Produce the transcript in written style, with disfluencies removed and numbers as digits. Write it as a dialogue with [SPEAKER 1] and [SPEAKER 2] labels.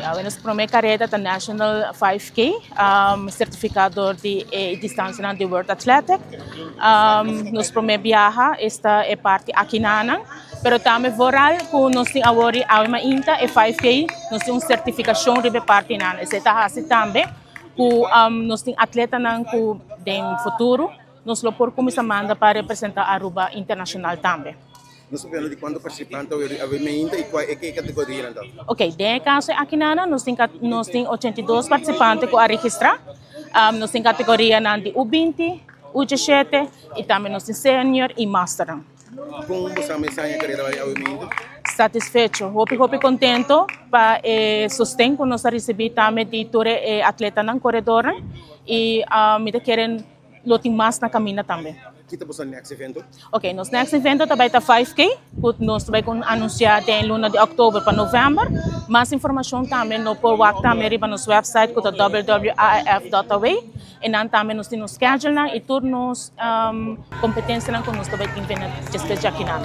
[SPEAKER 1] Awe nos prome careda ta National 5K, certifica door di e distancianan di World Athletic. Nos prome biaha esta e parti akinanan, pero tambe vooral cu nos tin awor awe mainta e 5K, nos tin un certificacion riba e partinan. Esey ta haci tambe cu nos tin atletanan cu den futuro nos lo por cuminsa manda pa representa Aruba internacional tambe.
[SPEAKER 2] Nos ta hablando di cuanto participante awe mainta y cua e ke categorianan ta?
[SPEAKER 1] Ok, den e caso akinana nos tin 82 participante cu a registra. Nos tin categorianan di U20, U17 y tambe nos tin senior y master.
[SPEAKER 2] Con bo a haya e careda awe mainta?
[SPEAKER 1] Satisfecho, hopi hopi contento pa e sosten cu nos a ricibi tambe di tur e atletanan coredor y mi ta kere lo tin mas na caminda tambe.
[SPEAKER 2] Kico ta e next evento?
[SPEAKER 1] Ok, nos next evento tambe ta 5K, cu nos ta bay anuncia den luna di october pa november. Mas informacion tambe nan por wak tambe riba nos website cu ta www.aaf.aw y nan tambe nos tin schedule nan y tur nos competencianan cu nos tambe tin despues aki nan.